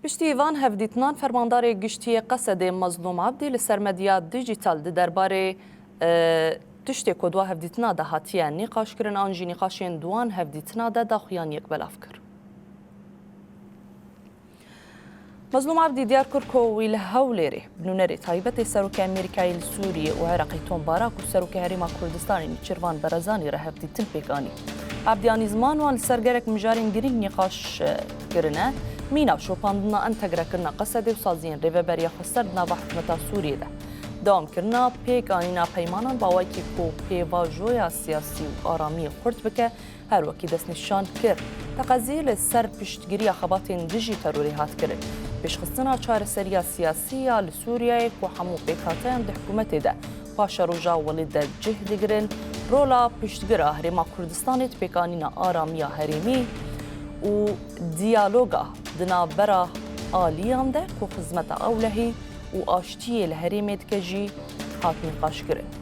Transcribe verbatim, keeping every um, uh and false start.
Piştî van hevdîtinan, Fermandarê Giştî yê Qesedê Mezlûm Ebdî li ser medya dîjîtal di derbarê, e, tiştê ku di hevdîtina de hatiye nîqaşkirin an jî nîqaşên di wan hevdîtina de daxuyaniyek belav kir. Mezlûm Ebdî diyar kir ku wî li Hewlêrê bi nûnerê taybetê Serokê Amerîkayê li Sûriyê û Iraqê Tom Barak û Serokê Herêma Kurdistanê Nêçîrvan Barzanî re hevdîtin pêk anî. Ebdî anî ziman wan li ser gelek mijarên girîng nîqaş, e, kirine, mîna şopandina entegrekirina Qesedê û saziyên rêveberiya xweser di nava hikûmeta Sûriyê de. Dewamkirina pêkanîna peymanan bi awayekî ku pêvajoya siyasî û aramiyê xurt bike, her wekî destnîşan kir, teqezî li ser piştgiriya xebatên dijî terorê hat kirin. Pêşxistina çareseriya siyasî ya li Sûriyeyê ku hemû pêkhateyan di hikûmetê de paşeroja welê de cih digirin, rola piştgir a Herêma Kurdistanê di pêkanîna aramiya herêmî û diyaloga di navbera aliyan de ku xizmeta ewlehî û aştiyê li herêmê dike jî hat nîqaşkirin.